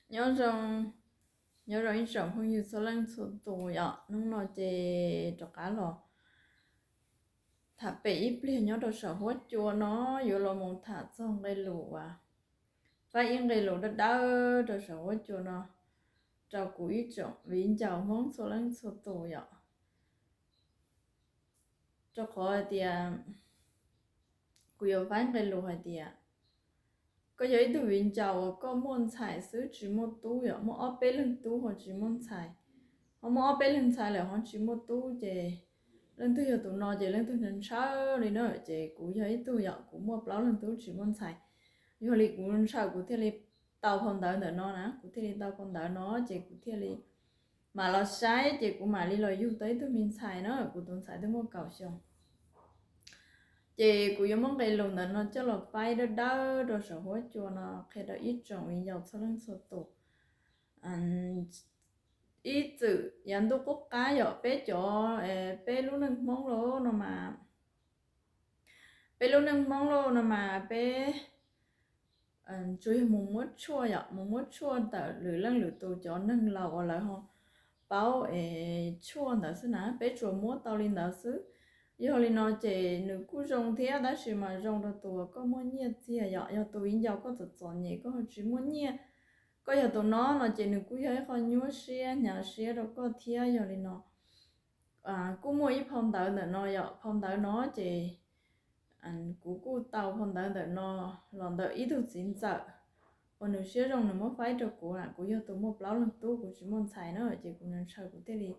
Nyob zoo, nyob zoo ib tsoom phooj ywg txhua leej txhua tus yom. Hnub no ces rov qab los tham pem ib pliag nyob rau saum huab cua no, yuav los mus tham txog nqe lus uas, faib ib nqe lus dawb dawb rau saum huab cua no rau kuv ib tsoom viv ncaus Hmoob txhua leej txhua tus yom. Rau qhov hais tias kuv yuav faib nqe lus hais tias, koj yog ib tug viv ncaus uas koj muaj ntxhais xwb tsis muaj tub yom, muaj ob peb leeg tub ho tsis muaj ntxhais, ho muaj ob peb leeg ntxhais lawm ho tsis muaj tub ces leej twg yog tus no ces leej twg ntshaw ntshaw li na. Ces kuv yog ib tug yom, kuv muaj plaub leeg tub tsis muaj ntxhais, yog li kuv ntshaw kuv thiaj li tau phau ntawv ntawm no na, kuv thiaj li tau phau ntawv no ces kuv thiaj li mam los saib ces kuv mam li los yug tau ib tug me ntxhais na, kuv tus ntxhais twb muaj kaum xyoo. Ces kuv yuav muab nqe lus ntawm no coj los faib dawb dawb rau saum huab cua no qhia rau ib tsoom viv ncaus txhua leej txhua tus. Ib txwm yav ntuj qub qab yom, peb cov, peb lub neej Hmoob lauj no mas, peb lub neej Hmoob lauj no mas peb tsuas yog mus muab tshuaj yom, mus muab tshuaj ntawm lwm leej lwm tus cov neeg laus uas lawv ho paub es tshuaj ntawd xwb na, peb tsuas muab tau li ntawd xwb. Yog li no ces nws kuj zoo thiab, tab sis mas zoo rau tus uas koj muaj nyiaj txiag yom. Yog tus viv ncaus koj txom txom nyem, koj ho tsis muaj nyiaj, koj yog tus no no ces nws kuj yog ib qho nyuaj siab hnyav siab rau koj thiab. Yog li no kuj muaj ib phau ntawv ntawm no yom, phau ntawv no ces kuv kuj tau phau ntawv ntawm no los ntawm ib tug txiv ntxawm uas nws siab zoo nws muab faib rau kuv na. Kuv yog tus muaj plaub leeg tub, kuv tsis muaj ntxhais na, ces kuv ntshaw kuv thiaj li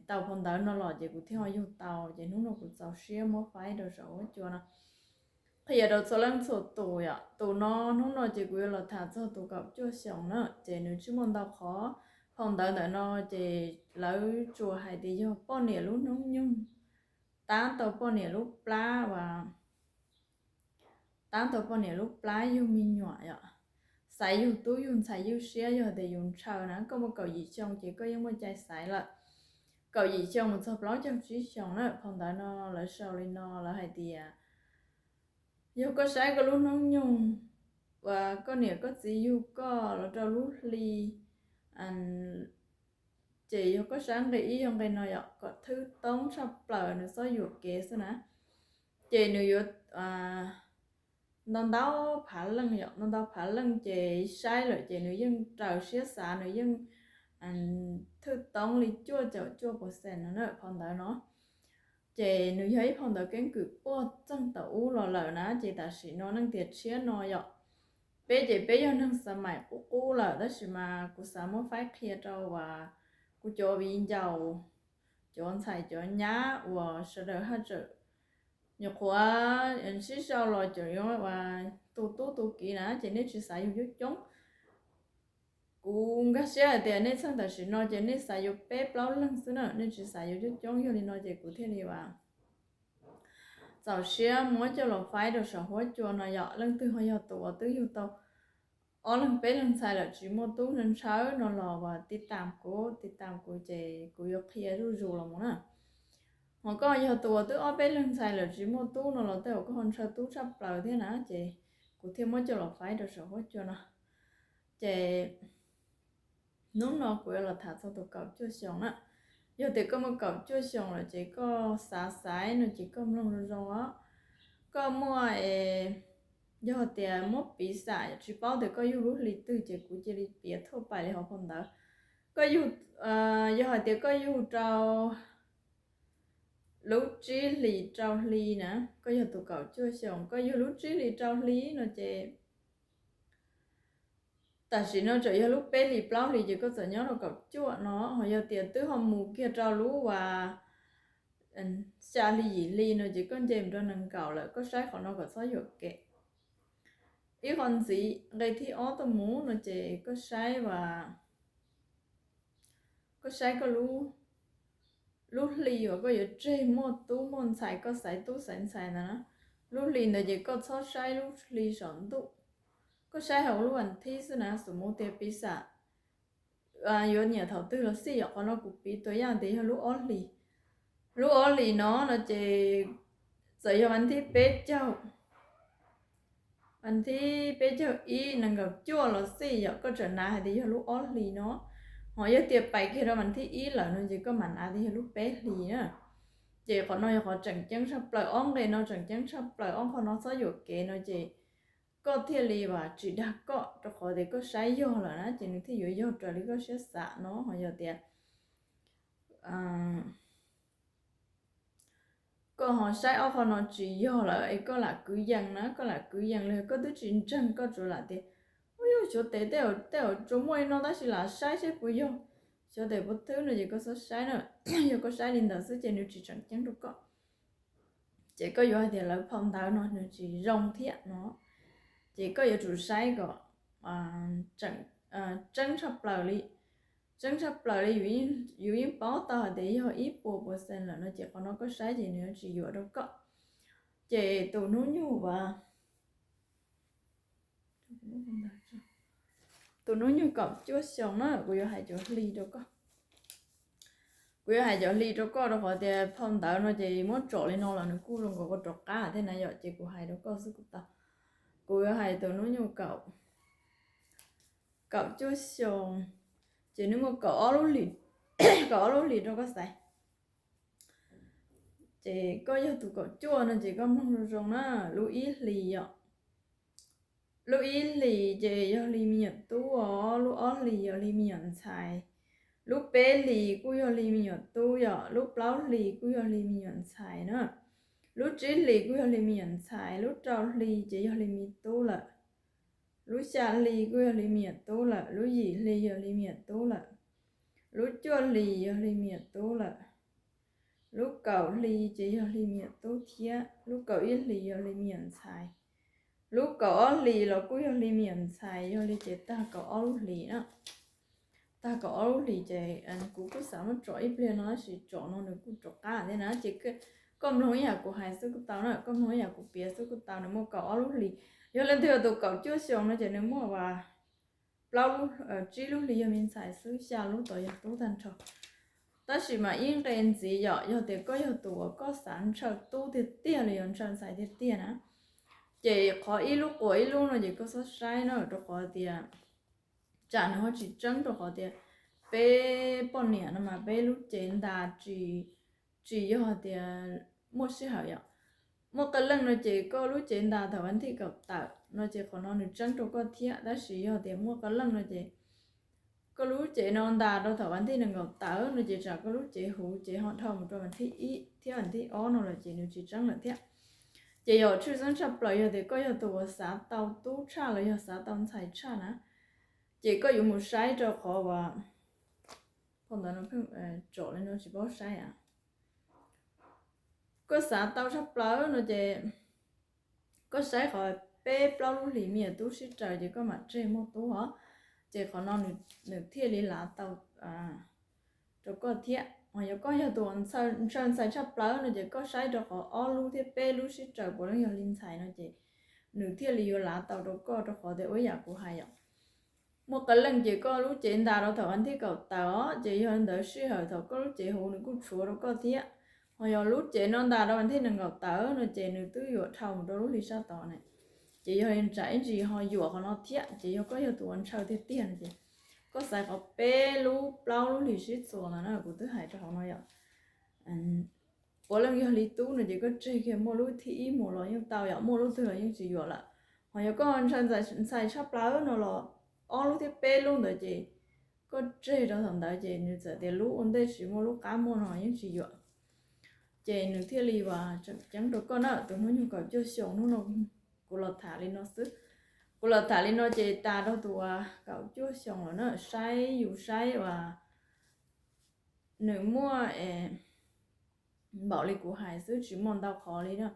tau phau ntawv no los ces kuv thiaj ho yug tau, ces hnub no kuv txaus siab muab faib rau saum huab cua no qhia rau txhua leej txhua tus yom. Tus no hnub no ces kuv yuav los tham txog tus kaum cuaj xyoos na, ces nws tsis muaj ntau qhov. Phau ntawv ntawm no ces lawv tsuas hais tias yog poj niam lub hnub nyoog tab tau poj niam lub plab uas, tab tau poj niam lub plab yug me nyuam yom, xaiv yug tub yug ntxhais ywj siab. Yog tias yus ntshaw na, koj muaj kaum yim xyoo ces koj yeej muaj cai xaiv lawm. Kaum yim xyoo mus txog plaub caug tsib xyoos na. Phau ntawv no lawv sau li no, lawv hais tias yog koj saib koj lub hnub nyoog uas koj niam koj txiv yug koj los rau lub hli, ces yog koj saib nqe ib yog nqe no yom, kom thwb toob tshaj plaws nws txhob yuam kev xwb na, ces nws yuav ntau ntau phav leej yom, ntau ntau phav leej ces saib lawm ces nws yeej raws siab xav, nws yeej thwj toob li cuaj caum cuaj percent no na, phau ntawv no. Ces nws yog ib phau ntawv keeb kwm puag txeeg thaum ub los lawm na, ces tam sim no neej tiam tshiab no yom, peb ces peb yog neeg xav maim qub qub lawm, tab sis mas kuv xav muab faib qhia rau uas kuv cov viv ncaus, cov ntxhais cov nyab uas sawv daws haj tseem nyuam qhuav sib sau los cov yuav uas tu tub tu kiv na, ces nej tsis xav yug coob coob. Kuv nkag siab hais tias nej txheej tam sim no ces nej xav yuav peb plaub leeg xwb na, nej tsis xav yuav coob coob. Yog li no ces kuv thiaj li uas txaus siab muab coj los faib rau saum huab cua no yom. Leej twg ho yog tus uas twb yug tau ob leeg peb leeg ntxhais lawm tsis muaj tub ntshaw no los uas tiv tam kuv, tiv tam kuv ces kuv yuav qhia zuj zus los mus na. Ho koj yog tus uas twb ob peb leeg ntxhais lawm tsis muaj tub no los tej zaum koj ho ntshaw tub tshaj plaws thiab na, ces kuv thiaj muab coj los faib rau saum huab cua no. Ces hnub no kuv yuav los tham txog tus kaum cuaj xyoos na. Yog tias koj muaj kaum cuaj xyoos lawm ces koj xav xaiv no ces koj mloog zoo zoo os. Koj muaj, yog tias muab piv xam tsis paub tias koj yug lub hli twg ces kuv cia li piav thuaj pais li hauv phau ntawv. Koj yug, yog hais tias koj yug rau lub tsib hlis rau hli na, koj yog tus kaum cuaj xyoos, koj yug lub tsib hlis rau hli no ces tam sim no tseem yog lub peb hlis plaub hlis ces koj txawm nyob rau kaum cuaj no, ho yog tias twb ho mus kiag rau lub uas xya hli yim hli no ces koj nce mus rau nees nkaum lawm, koj saib qhov no kom txhob yuam kev. Ib qho ntxiv nqe thib ob tuaj mus no ces koj saib uas, koj saib koj lub, lub hli uas koj yuav tseg muaj tub muaj ntxhais, koj xaiv tub xaiv ntxhais ntawd na. Lub hli ntawd ces koj txhob saib lub hli saum ntuj, koj saib hauv lub vas thib xwb na, xum mus tias piv xam yuav nyiam thaum twg los xij yom. Qhov no kuv piv tus yaj tias yog lub ob hlis, lub ob hlis no no ces txawm yog vas thib peb caug Vas thib peb caug ib nees nkaum cuaj los xij yom, koj tseem nav hais tias yog lub ob hlis no. Ho yog tias pais kiag rau vas thib ib lawm no ces koj mam nav tias yog lub peb hlis na. Ces qhov no yog qhov tseem ceeb tshaj plaws, ob nqe no tseem ceeb tshaj plaws, ob qho no txhob yuam kev no ces koj thiaj li vas tsis dag koj, rau qhov tias koj saib yog lawm na ces nws thiaj yuav yog raws li koj siab xav no. Ho yog tias koj ho saib ob qho no tsis yog lawm es koj lam kwv yees na, koj lam kwv yees li koj twb tsis ntseeg, koj tsuas lam tias, u, yog xyov tes tej, tej tsuas muaj li no tab sis lam saib seb puas yog, xyov tes puas thwb no ces koj txhob saib na. Yog koj saib li ntawd xwb ces nws tsis tseem ceeb rau koj. Ces koj yuav hais tias lawv phau ntawv no nws tsis zoo thiab no, ces koj yuav tsum saib kom tseeb tshaj plaws li. Tseeb tshaj plaws li, yus yeej paub tau hais tias yog ib puas percent lawm no ces qhov no koj saib ces nws yuav tsis yuam rau koj. Ces tus hnub nyoog uas, tus hnub nyoog kaum cuaj xyoo na, kuv yuav hais cov hli rau koj. Kuv yuav hais cov hli rau koj rau qhov tias phau ntawv no ces muab tsom li no los nws kuj zoo nkaus koj rov qab thiab na yom, ces kuv hais rau koj xwb kuj tau. Kuv yuav hais tus hnub nyoog kaum, kaum cuaj xyoo, ces nws muaj kaum ob lub hlis, kaum ob lub hlis rau koj xaiv. Ces koj yog tus kaum cuaj no ces koj mloog zoo zoo na, lub ib hlis yom. Lub ib hlis ces yog hli me nyuam tub os, lub ob hlis yog hli me nyuam ntxhais, lub peb hlis kuj yog hli me nyuam tub yom, lub plaub hlis kuj yog hli me nyuam ntxhais na, lub tsib hlis kuj yog hli me nyuam ntxhais, lub rau hli ces yog hli me tub lawm, lub xya hli kuj yog hli me nyuam tub lawm, lub yim hli yog hli me nyuam tub lawm, lub cuaj hlis yog hli me nyuam tub lawm, lub kaum hli ces yog hli me nyuam tub thiab, lub kaum ib hlis yog hli me nyuam ntxhais, lub kaum ob hlis los kuj yog hli me nyuam ntxhais, yog li ces tag kaum ob lub hlis na. Tag kaum ob lub hlis ces kuv kuj xav muab tsom ib pliag no tab sis tsom no nws kuj rov qab thiab na, ces koj mloog ib yam kuv hais xwb kuj tau na, koj mloog ib yam kuv piav xwb kuj tau, nws muaj kaum ob lub hlis. Yog leej twg yog tus kaum cuaj xyoo no ces nws muaj as plaub lub, tsib lub hlis yog me ntxhais xwb, xya lub tod yog tub tag nrho. Tab sis mas ib nqe ntxiv yom, yog tias koj yog tus uas koj xav ntshaw tub tiag tiag los yog ntshaw ntxhais tiag tiag na, ces qhov ib lub quas ib lub no ces koj txhob saib na, rau qhov tias tsam nws ho tsis tseeb, rau qhov tias peb poj niam no mas peb lub cev ntas tsis, tsis yog tias muaj sij hawm yom. Muaj qee leej no ces koj lub cev ntas thaum vas thij kaum tawm no ces qhov no nws tseeb rau koj thiab, tab sis yog tias muaj qee leej no ces koj lub cev no ntas rau thaum vas thij nees nkaum tawm no ces tsam koj lub cev huv ces ho dhau mus rau vas thij ib thiab vas thij ob no lawm ces nws tsis tseeb lawm thiab. Ces yog tshwj xeeb tshaj plaws yog tias koj yog tus uas xav tau tub tshaj los yog xav tau ntxhais tshaj na, ces koj yuav mus saib rau qhov uas, phau ntawv no pheej tsom li no tsis paub saib a. Koj xav tau tshaj plaws no ces koj saib qhov peb plaub lub hlis me nyuam tub sib raws ces koj mam tseg muaj tub os, ces qhov no nws thiaj li lav tau rau koj thiab. Ho yog koj yog tus ntshaw ntxhais tshaj plaws no ces koj saib rau qhov ob lub thiab peb lub sib raws puav leej yog li ntxhais no ces nws thiaj li yuav lav tau rau koj, rau qhov tias ua ib yam kuv hais yom. Muaj qee leej ces koj lub cev ntas rau thaum vas thij kaum tawm os, ces yog li ntawd sij hawm thaum koj lub cev huv nws kuj tshuav rau koj thiab. Ho yog lub cev no ntas rau vas thij nees nkaum tawm no ces nws twb yuav dhau mus rau lub hli sab tod na. Ces yog li tsam ib ntsis ho yuam qhov no thiab, ces yog koj yog tus uas ntshaw tiag tiag no ces koj xaiv qhov peb lub plaub lub hlis sib txuas ntawd na, kuv twb hais rau hauv no yom. Puav leej yog li tub no ces koj tseg kiag, muaj lub thib ib mus los yeej tau yom, muaj lub twg los yeej tsis yuam lawm. Ho yog koj ntshaw ntxhais tshaj plaws no los ob lub thiab peb lub ntawd ces koj tseg rau thaum ntawd ces nws txawm tias lub ua ntej tsis muaj lub qab muaj no yeej tsis yuam. Ces nws thiaj li uas tseem ceeb rau koj na. Tus hnub nyoog kaum cuaj xyoo hnub no kuv los tham li no xwb. Kuv los tham li no ces tas rau tus uas kaum cuaj xyoo lawm na, saib yus saib uas nws muaj npaum li kuv hais xwb tsis muaj ntau qhov li na.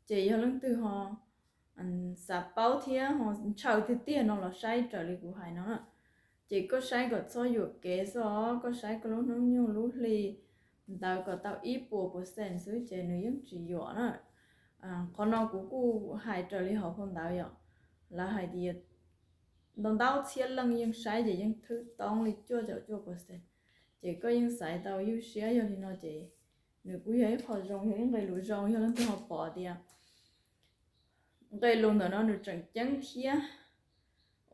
Ces yog leej twg ho xav paub thiab ho ntshaw tiag tiag no los saib raws li kuv hais no na. Ces koj saib kom txhob yuam kev xwb os, koj saib koj lub hnub nyoog lub hli ntawd kom tau ib puas percent xwb ces nws yeej tsis yuam na. Qhov no kuv kuj hais raws li hauv phau ntawv yom, lawv hais tias ntau ntau txhiab leej yeej saib ces yeej thwb toob li cuaj caum cuaj percent. Ces koj yeej xaiv tau ywj siab yog li no ces nws kuj yog ib qho zoo, yog ib nqe lus zoo. Yog leej twg ho pom tias nqe lus ntawm no nws tseem ceeb thiab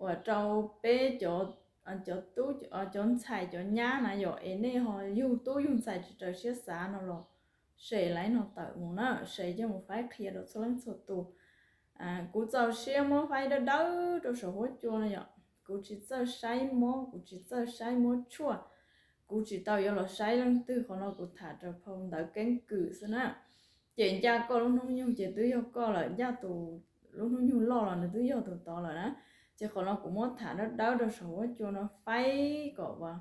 uas rau peb cov, cov tub, cov ntxhais cov nyab na yom, es nej ho yug tub yug ntxhais tsis raws siab xav no los se laib no tawm mus na, se coj mus faib qhia rau txhua leej txhua tus. Kuv txaus siab muab faib dawb dawb rau saum huab cua no yom, kuv tsis txawj saib mob, kuv tsis txawj saib muab tshuaj, kuv tsis tau yuav los saib leej twg, qhov no kuv tham raws phau ntawv keeb kwm xwb na. Ces ncaj koj lub hnub nyoog ces twb yog koj lawm, ncaj tus lub hnub nyoog loj los nws twb yog tus tod lawm na. Ces qhov no kuv muab tham dawb dawb rau saum huab cua no faib kom uas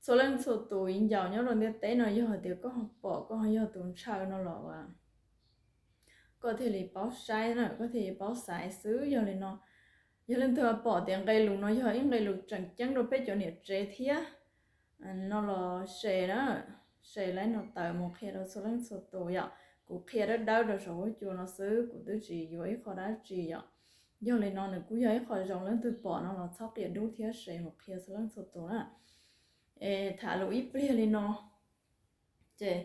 txhua leej txhua tus viv ncaus nyob rau ntiaj teb no, yog hais tias koj ho pom, koj ho yog tus ntshaw no los uas koj thiaj li paub saib na, koj thiaj li paub xaiv xwb. Yog li no, yog leej twg pom tias nqe lus no yog ib nqe lus tseem ceeb rau peb cov niam tsev thiab no los se na, se laib no tawm mus qhia rau txhua leej txhua tus yom. Kuv qhia dawb dawb rau saum huab cua no xwb, kuv twb tsis yuav ib qho dab tsi yom. Yog li no nws kuj yog ib qho zoo, leej twg pom no los txhob qias dub thiab se mus qhia txhua leej txhua tus na. Es tham lus ib pliag li no, ces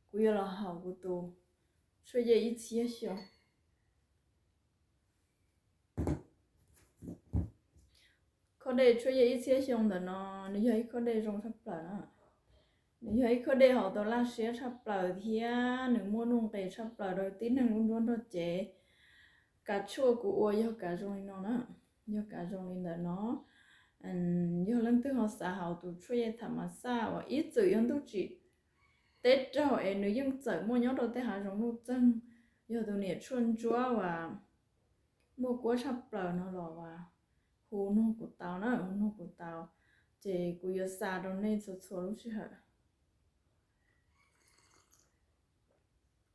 kuv yuav los haus kuv tus tshuaj yej ib txhiab xyoo. Khob dej tshuaj yej ib txhiab xyoo ntawm no, nws yog ib khob dej zoo tshaj plaws na. Nws yog ib khob dej haus tau laj siab tshaj plaws thiab nws muaj nuj nqis tshaj plaws rau tib neeg lub nruab nrog cev kav tshuaj kuv ua yog kav zoo li no na, yog kav zoo li ntawm no. Yog leej twg ho xav haus tus tshuaj yej tham mas xaj uas ib txwm yog ntuj tsim teb raug es nws yeej txawm muaj nyob rau tej hav zoov nuj txeeg, yog tus niam tshuaj ntsuab uas muaj kuab tshaj plaws no los uas hu nug kuv tau na, hu nug kuv tau, ces kuv yuav xa rau nej txhua txhua lub sij hawm.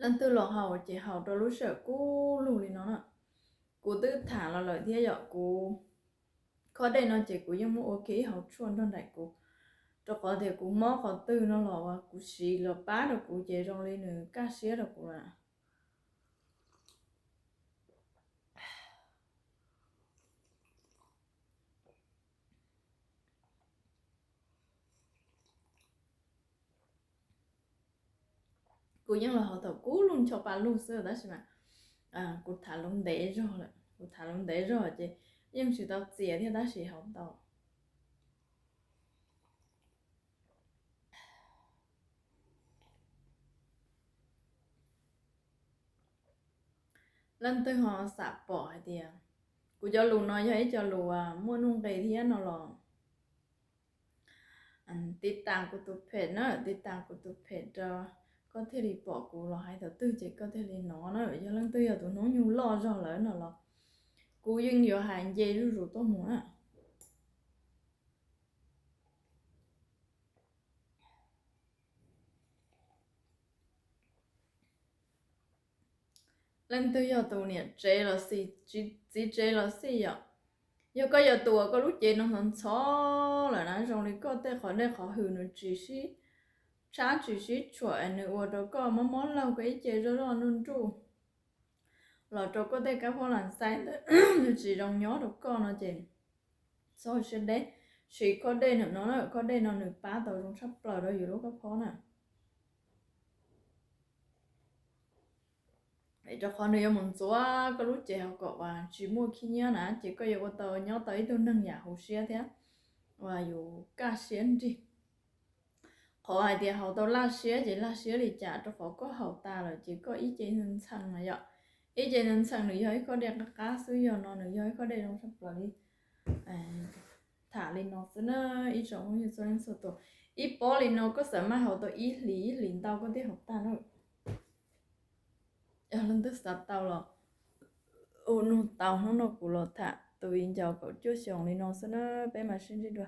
Leej twg los haus ces haus rau lub sij hawm kub lug li no na. Kuv twb tham los lawm thiab yom, kuv khob dej no ces kuv yeej muab ua kiag ib hauv tshuaj nrog nraim kuv, rau qhov tias kuv mob qhov twg no los uas kuv siv los pab rau kuv ces zoo li nws kaj siab rau kuv lawm. Kuv yeej los haus thaum kub lug ncho pa lug xwb tab sis mas kuv tham lus ntev zog lawm, kuv tham lus ntev zog ces yeej tsis tau txias thiab tab sis haus tau. Leej twg ho xam pom hais tias kuv cov lus no yog ib co lus muaj nuj nqis thiab no los tiv tas kuv tus phem na, tiv tas kuv tus phem rau koj thiaj li pom kuv los hais thaum twg ces koj thiaj li hnov na. Yog leej twg yog tus hnub nyoog loj zog lawm no los kuv yeej yuav hais nce zuj zus tuaj mus na. Leej twg yog tus niam tsev los xij, txiv tsev los xij yom, yog koj yog tus uas koj lub cev no ntxhov ntxhov lawm na, zoo li koj tej qhov dej qhov hws nws tsis sib tshab tsis sib tshuam es nws ua rau koj mob mob laug, koj ib ce zoj zoj nruj nruj los rau koj tej kab phob las xais ntawd nws tsis zoo nyob rau koj no ces txhob siab deb, siv khob dej no na, khob dej no nws pab tau zoo tshaj plaws rau yus lub kab phob na. Rau qhov nws yuav mus ntxuav koj lub cev hauv kom uas tsis muaj khib nyiab na, ces koj yuav ua tau nyob tau ib tug neeg yam huv siab thiab uas yus kaj siab nrig. Qhov hais tias haus tau laj siab ces laj siab li cas, rau qhov koj haus tas lawm ces koj ib ce ntxhee na yom. Ib ce ntxhee nws yog ib khob dej qab qab xwb, yog no nws yog ib khob dej zoo tshaj plaws li. Tham li no xwb na, ib tsoom phooj ywg txhua leej txhua tus, ib pob li no koj xav mas haus tau ib hlis ib hlis ntau koj thiaj haus tag na. Yog leej twg xav tau los ua nug tau, hnub no kuv los tham tus viv ncaus kaum cuaj xyoos li no xwb na, peb mam sib ntsib dua.